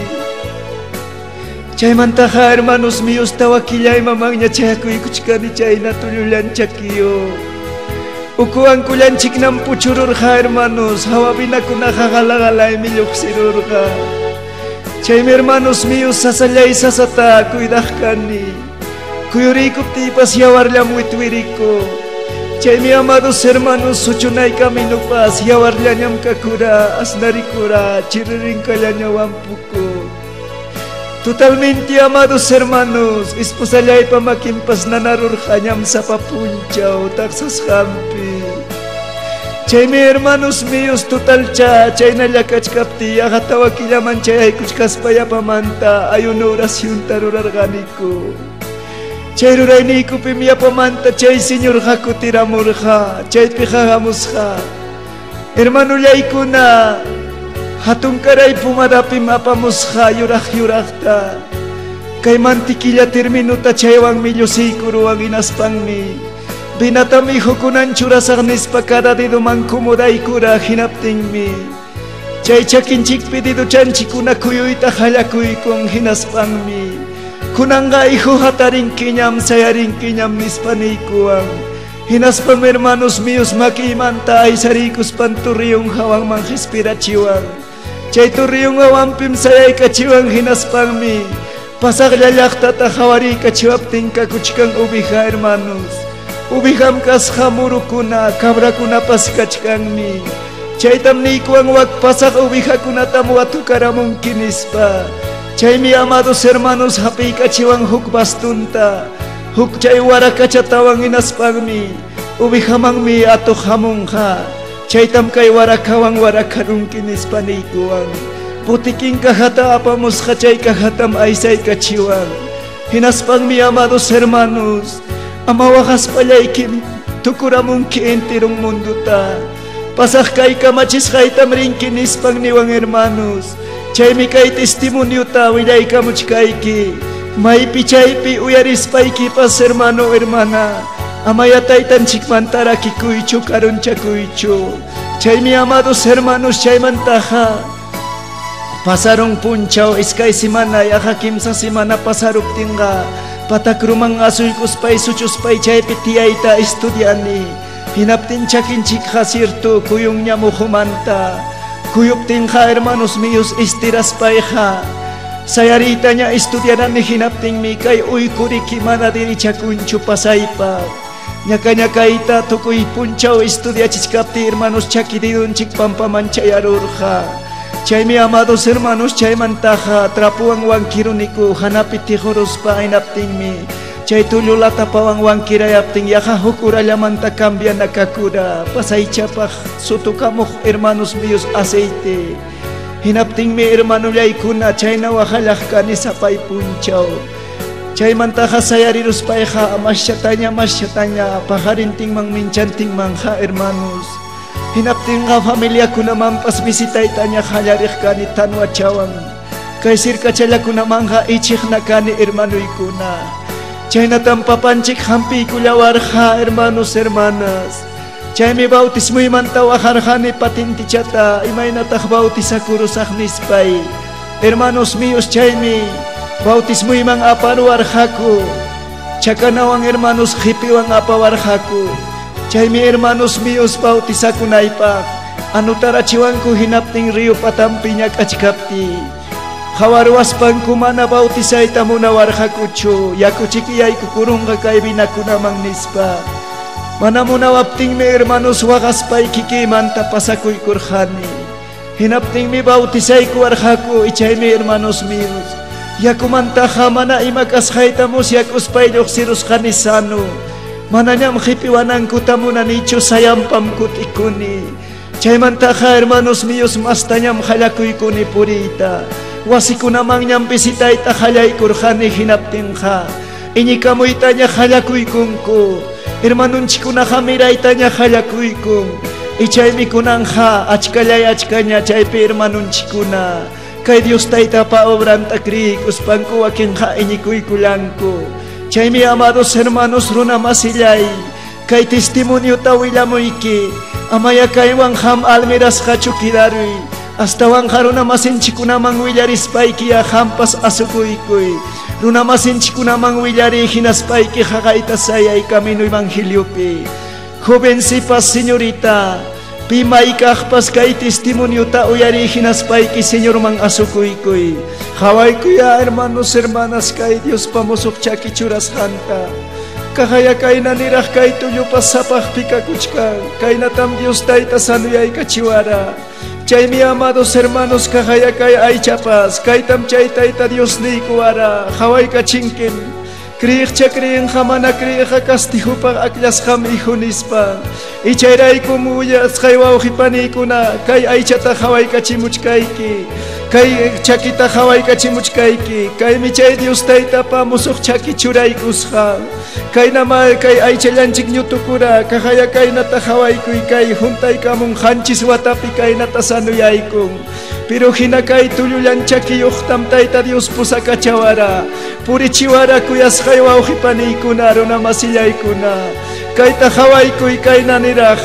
Speaker 1: Chaymantaqa, hermanos míos, tawa killaymanña chayakuykuchkani chayna tullullan chakiyo. Ukuwan kullanchiknam puchururqa, hermanos, hawabinakunaqa qalaqalaymi lluqsirurqa. Chaymi, hermanos míos, sasallay sasata cuidaq kani. Kuyuriykuptiypas yawarllam witwiriku. Chaymi, amados hermanos, suchunay caminupas yawarllañam kakura, asnarikura, chiririnkallaña wampuku. Totalmente, amados hermanos, esposallaypa makinpas nanarurqañam sapa punchaw taqsasqanpi. Chaymi, hermanos míos, totalcha chaynalla kachkaptiy yaqa tawa killaman chayaykuchkaspa yapamanta ayuno oracionta rurarqaniku. Chay rurayniykupim yapamanta chay Señorqa kutiramurqa, chaypiqa hamusqa. Hermanullaykuna, hatunkaray pumadapim apamusqa yuraq yuraqta. Kay mantikilla terminuta chaywanmi llusiykuruwan hinaspanmi. Vinatam hijukunan churasaq nispa cada dedoman kumodaykura hinaptinmi. Chay chakinchikpi deduchanchikuna kuyuyta hallakuykun hinaspanmi. Kunanqa hijo hatarinkiñam sayarinkiñam nispa niykuwan. Hinaspam, hermanos míos, makiymanta aysariykuspan turriyun hawanman qispirachiwan. Chay turriyun hawanpim sayaykachiwan hinaspanmi. Pasaqlla llaqtata hawariykachiwaptin kakuchkan ubija, hermanos. Ubijam kasqa murukuna, cabrakunapas kachkanmi. Chaytam niykuwan wak pasaq ubijakunatam watukaramunki nispa. Chaymi, amados hermanos, hapiykachiwan huk bastunta, huk chay warakachatawan hinaspanmi. Ubijamanmi atuq hamunqa. Chaytam kay warakawan warakarunki nispa niykuwan. Botiquín cajata apamusqa chay cajatam aysaykachiwan. Hinaspanmi, amados hermanos, ama waqaspallaykim tukuramunki enterong munduta. Pasaq kay kamachisqaytam rinki nispan niwan, hermanos. Chaymi kay testimoniota willaykamuchkayki. Maypi chaypi uyarispaykipas, hermano, hermana, amaya taytanchikmanta rakikuychu, karunchakuychu. Chaymi, amados hermanos, chaymantaqa pasaron punchaw iskay semana yaqa kimsa semana pasaruptinqa patakruman asuykuspay suchuspay chaypi tiyayta estudiani. Hinaptin chakinchikqa cierto kuyunña muhumanta. Kuyuptinqa, hermanos míos, estiraspayqa sayariytaña estudiarani hinaptinmi kay uykuriki mana dirichakunchu pasaypaq. Ñaka ñakayta tukuy punchaw estudiachichkaptiy, hermanos, chaki dedunchik pampaman chayarurqa. Chaymi, amados hermanos, chaymantaqa trapuwan wankiruniku hanapi tijuruspa hinaptinmi. Chay tullu latapawan wankirayaptin yaqa huk urallamanta cambianakakura pasaychapaq sutukamuq, hermanos míos, aceite. Hinaptinmi, hermanullaykuna, chayna waqallaq kani sapay punchaw. Chaymantaqa sayariruspayqa maschataña maschataña paqarintinman minchantinmanja, hermanos. Hinaptinqa familiakunamanpas visitaytaña qallariq kani tanwachawan. Kay sirkachallakunamanja ichiqna kani, hermanuykuna. Chaynatam papanchik hampiykullawarqa, hermanos, hermanas. Chaymi bautismuymanta waqarqani patintichata imaynataq bautizakurusaq nispay. Hermanos míos, chaymi bautismuyman aparuwarqaku. Chakanawan, hermanos, qipiwan apawarqaku. Chaymi, hermanos míos, bautizakunaypaq anutarachiwanku hinaptin río patampi ñak'achkaptiy. Hawaruwaspanku mana bautizayta munawarqakuchu, yakuchiki yaykukurunqa kay vinakunaman nispa. Mana munawaptinmi, hermanos, waqaspay kikiymanta pasakuykurqani. Hinaptinmi bautizaykuwarqaku ichaymi, hermanos míos, yakumantaqa mana ima kasqayta musyakuspay lluqsirusqani sano. Manañam qipiwanankuta munanichu sayampam kutikuni. Chaymantaqa, hermanos míos, mastañam hallakuykuni puriyta. Wasikunamanñam visitayta hallaykurqani hinaptinqa. Iñikamuytaña hallakuykunku. Hermanunchikunaqa miraytaña hallakuykun. Ichaymi kunanja achkallay achkaña chaypi hermanunchikuna. Kay Dios Taytapa obranta kriykuspanku wakinqa iñikuykullanku. Chaymi amados hermanos runa masillay, kay testimoniota willamuyki. Amaya kaywan ham almirasqachu kidaruy. Astawanqa runa masinchikunaman willarispayki ya hampas asukuykuy. Runa masinchikunaman willariy hinaspayki haqayta sayay camino evangeliopi. Joven sipas señorita, pimaykaqpas kay testimoniota uyariy hinaspayki Señorman asukuykuy. Qhawaykuya hermanos hermanas kay Diospa musuq chaki churasqanta. Kahaya kayna niraq kay tullupas sapaqpi kakuchkan. Kaynatam Dios Tayta sanuyaykachiwara. Chaymi amados hermanos kahaya kay aychapas. Kaytam chay Tayta Dios niykuwara. Qhawaykachinkim. Kriyiqcha kriyinqa mana kriyiqqa kastijupaq akllashqam hijo nispa. Ichayraykum willasqay wawqi paniykuna kay aychata qhawaykachimuchkayki. Kay chakita qhawaykachimuchkayki. Kaymi chay Dios Taytapa musuq chaki churaykusqa. Kaynama kay aychallanchik ñutukura kahaya kaynata qhawaykuy kay juntaykamun qanchis watapi kaynata sanuyaykun. Pero hina kay tullullan chakiyuqtam Tayta Dios pusakachawara. Purichiwara kuyasqay wawqi paniykuna runa masillaykuna. Kayta qhawaykuy kayna niraq.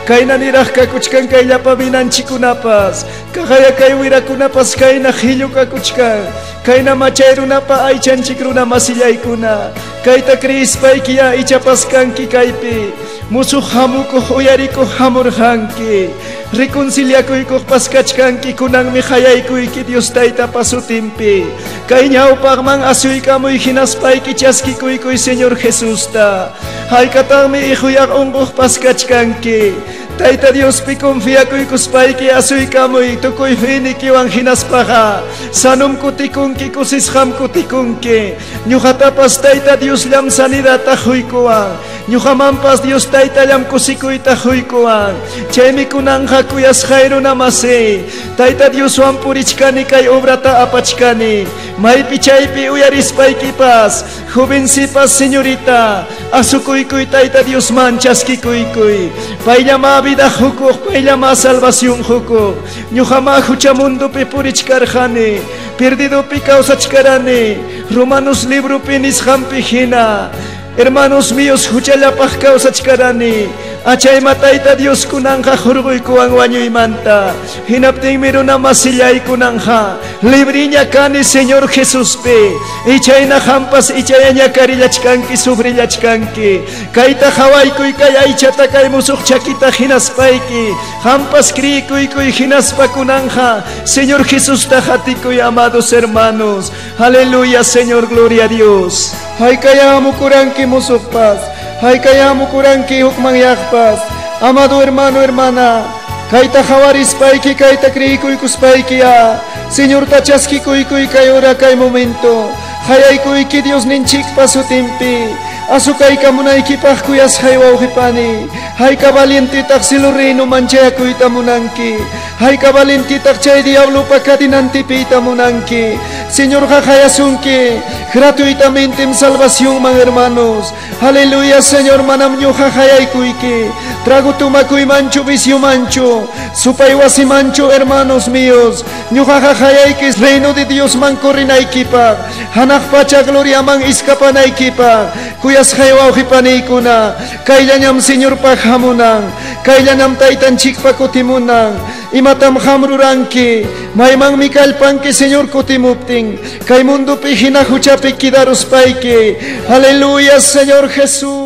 Speaker 1: Kayna niraq kakuchkan kay llapa vinanchikunapas. Kahaya kay wirakunapas kayna qhillu kakuchkan. Kayna machay runapa aychanchik runa masillaykuna. Kayta kriyispayki ya ichapas kanki kaypi. Musuq hamukuq uyarikuq hamurqanki. Reconciliakuykuqpas kachkanki kunanmi qayaykuyki Dios Taytapa sutinpi. Kay ñawpaqman asuykamuy hinaspayki chaskikuykuy Señor Jesusta. Haykataqmi ihuyaq unquqpas kachkanki. Tayta Diospi confiakuykuspayki asuykamuy tukuy finikiwan hinaspaqa. Sanum kutikunki kusisqam kutikunki. Ñuqatapas Tayta Diosllam sanidata quykuwan. Ñuqamanpas Dios Taytallam kusikuyta quykuwan. Chaymi kunanqa kuyasqay runa masi. Tayta Dioswan purichkani kay obrata apachkani. Maypi chaypi uyarispaykipas, jovencipas señorita, asukuykuy Tayta Diosman chaskikuykuy. Payllama vida hukuq, payllama salvación hukuq. Ñuqama hucha mundopi purichkarqani, perdidopi kawsachkarani. Romanos libropi nisqanpi hina. Hermanos míos, huchallapaq kawsachkarani. Achayma Tayta Dios kunanqa hurquykuwan wañuymanta. Hinaptinmi runa masillay kunanqa libriña kani Señor Jesuspi. Ichayna hampas ichayaña karillachkanki sufrillachkanki. Kayta qhawaykuy kay aychata kay musuq chakita hinaspayki. Hampas kriyikuykuy hinaspa kunanqa Señor Jesusta hatikuy amados hermanos. Aleluya Señor, gloria a Dios. Haykayamukuranki musuqpas. Haykayamukuranki hukmanyaqpas. Amado hermano, hermana, kayta qhawarispayki, kayta kriyikuykuspayki ya. Señorta chaskikuykuy kay hora kay momento. Hayaykuyki Diosninchikpa sutinpi. Asukaykamunaykipaq kuyasqay wawqipani. Hayka valientitaq cielo reinoman chayakuyta munanki. Hayka valientitaq chay diablopa kadinantipiyta munanki. Señorqa hayasunki gratuitamente salvación man hermanos. Aleluya Señor, manam ñuqa hayaykuyki. Trago tumakuymanchu viciomanchu supay wasimanchu hermanos míos. Ñuqaqa hayayki reino de Dios man corrinaykipaq. Hanaq pacha gloriaman iskapanaykipaq. Kuyasqay wawqipaniykuna kayllañam Señorpaq hamunan. Kayllañam Taytanchikpa kutimunan. Imatam qam ruranki. Maymanmi kallpanki Señor kutimuptin. Kay mundopi hina huchapi kidaruspayki. Aleluya Señor Jesús.